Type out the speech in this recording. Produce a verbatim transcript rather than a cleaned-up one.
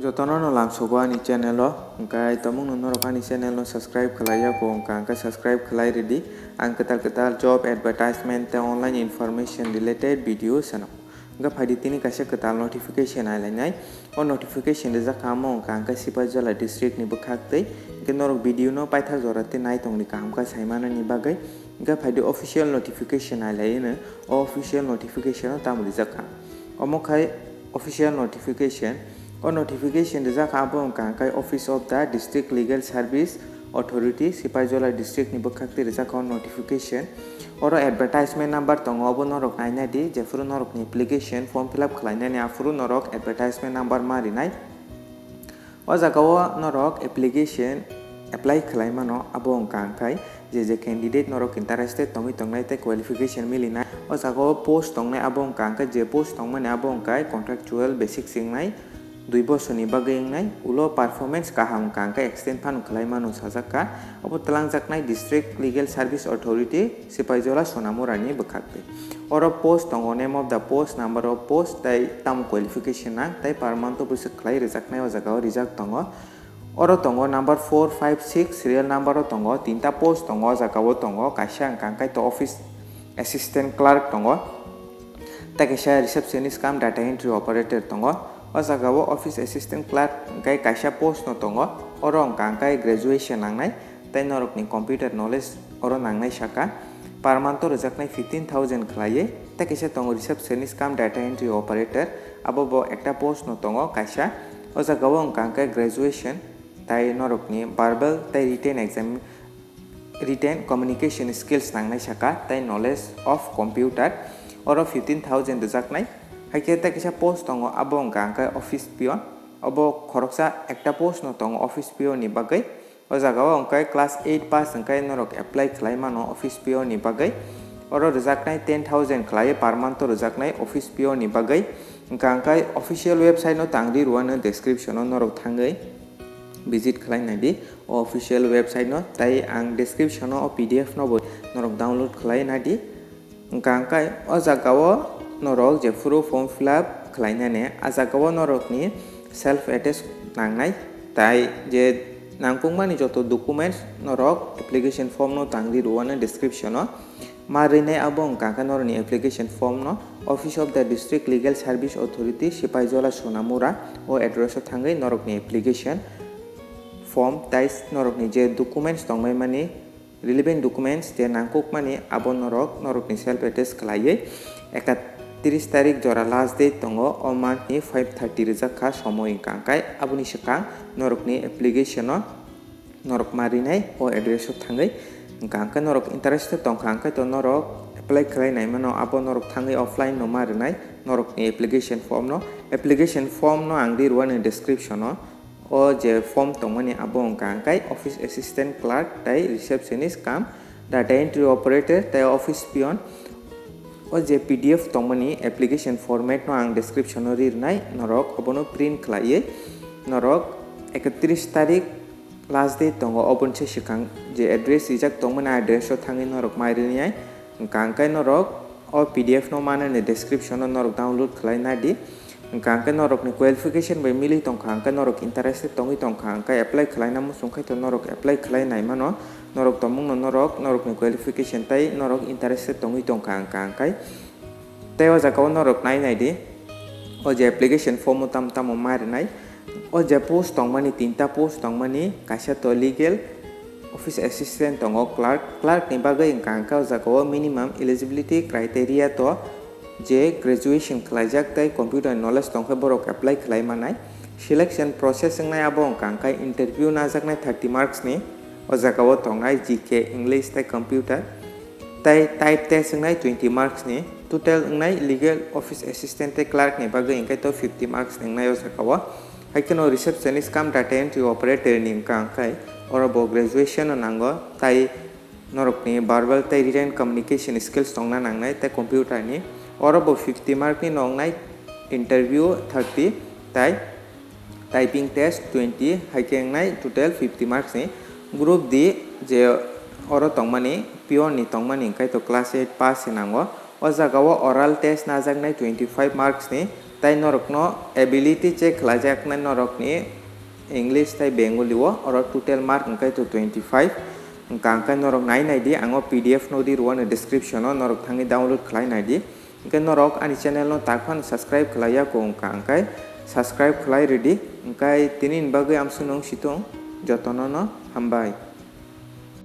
Jotono no lamsogo ani channel o, hwnkhe tomungno norok ani channel no subscribe khlai ya kho, hwnkha hwnkhe subscribe khlai ridi. Ang kwtal kwtal job advertisement tei online information related video sano. Hwnkhe phaidi tini kaisa kwtal notification ailainai. O notification rijak kha omo hwnkha hwnkhe Sipaijala district ni bwkhak twi. Hwnkhe norok video no paithak jora tei naitongni kaham kha saimanani bagwi. Hwnkhe phaidi official notification ailaino. O official notification o tamo rijak kha? Omo khai official notification. O notification rijak kha abo hwnkha hwnkhe Office of the District Legal Service Authority, Sipaijala district ni bwkhak twi rijak kha o notification. Oro advertisement number tongo, obo norok naina di, jephuru norokni application form fill up khlainani aphuru norok advertisement number ma rinai. O jaga o norok application apply khlai mano, abo wngkha hwnkhe je je candidate norok interested tongwi tongnai tei qualification milinai. O jaga o post tongnai, abo wngkha hwnkhe je post tongmani abo wngkha contractual basis wngnai, dui bosorni bagwi wngnai, ulo performance kaham wngkha hwnkhe extend phano khlai mano sajak kha. Obo twlangjaknai District Legal Service Authority, Sipaijala Sonamurani bwkhak twi. Oro post tongo, name of the post, number of post, tei tamo qualification nang, tei per month o bwswk khlai rijaknai o jaga o rijak tongo. Oro tongo number four, five, six, serial number o tongo, tinta post tongo, o jaga o tongo, kaisa hwnkha hwnkhe to office assistant clerk tongo, tei kaisa receptionist cum data entry operator tongo. O jaga o office assistant clerk hwnkhe kaisa post no tongo, oro hwnkha hwnkhe graduation nangnai. Tei norokni computer knowledge oro nangnai saka. Per month o rwjaknai fifteen thousand khlaiwi. Tei kaisa tongo receptionist cum data entry operator, abo bo ekta post no tongo kaisa. O jaga o wngkha hwnkhe graduation, tei norokni verbal tei written exam, written communication skills nangnai saka, tei knowledge of computer, oro fifteen thousand rwjaknai. Haikhe tei kaisa post tongo, abo wngkha hwnkhe office peon, obo khoroksa ekta post no tongo office peon ni bagwi. O jaga o hwnkhe class eight pass hwnkhe norok apply khlai mano office peon ni bagwi. Oro rwjaknai ten thousand khlaiwi per month o rwjaknai office peon ni bagwi. Hwnkha hwnkhe official website no tangri rwano description o norok thangwi visit khlai naidi o official website no, tei ang description o P D F no bo norok download khlai naidi. Hwnkha hwnkhe o jaga o norok jephuru form fill up khlainani, a jaga o norokni self attest nangnai, tai je nangkukmani joto documents norok application form no tangri rwano description o. Ma rinai abo hwnkha hwnkhe norokni application form no Office of the District Legal Service Authority, Sipaijala Sonamura o address o thangwi norokni application form tai norokni je documents tongbai mani, relevant documents je nangkukmani abo norok norokni self attest khlaiwi ekatris tarik jora last date tongo, o month ni five thirty rijak kha somoi hwnkha hwnkhe aboni swkang norokni application o norok ma rinai o address o thangwi. Hwnkha hwnkhe norok interested tongkha hwnkhe to norok apply khlai nai mano, abo norok thangwi offline no ma rinai norokni application form no. Application form no ang ri rwani description o. O je form tongmani abo wngkha hwnkhe office assistant clerk tei receptionist cum data entry operator tei office peon. O je P D F tongmani application format no ang description o ri rwnai, norok obono print khlaiwi norok ekatris tarik last date tongo, oboni se swkang je address rijak tongmani address o thangwi norok mai rinai. Hwnkha hwnkhe norok o P D F no manani description o norok download khlai naidi. Hwnkha hwnkhe norokni qualification bai milwi tongkha hwnkhe norok interested tongwi tongkha hwnkhe apply khlaina muchung khai to norok apply khlai nai mano. Norok tongmungno norok norokni qualification tei norok interested tongwi tongkha hwnkha hwnkhe tei o jaga o norok nai naidi o je application form o tamo tamo ma rinai. O je post tongmani, tinta post tongmani, kaisa to legal office assistant tongo, clerk, clerk ni bagwi hwnkha hwnkhe o jaga o minimum eligibility criteria to je graduation khlaijak tei computer knowledge tongkhe borok apply khlai manai. Selection process wngnai abo hwnkha hwnkhe interview najaknai thirty marks ni, o jaga o tongnai G K, English tei computer. Tei type test wngnai twenty marks ni, total wngnai legal office assistant tei clerk ni bagwi hwnkhe to fifty marks ni wngnai o jaga o. Hai kheno receptionist cum data entry operator ni wngkha hwnkhe oro bo graduation no nango, tai norokni verbal tei written communication skills tongna nangnai tei computer ni. Oro bo fifty mark ni no wngnai, interview thirty tei typing test twenty, hai khe wngnai total fifty marks ni. Group D je oro tongmani, peon ni tongmani hwnkhe to class eight pass se nango. O jaga o oral test najaknai twenty five marks ni, Tai norokno ability check khlaijaknai norokni English tai Bengali o, oro total mark hwnkhe to twenty five. Hwnkha hwnkhe norok nai nai di, ang o P D F no di rwani description o, norok thangwi download khlai nai di. Hwnkhe norok ani channel no tak phano subscribe khlai ya kho wngkha hwnkhe subscribe khlai rw di. Hwnkhe tini ni bagwi amswk nung situng, jotono no hambai.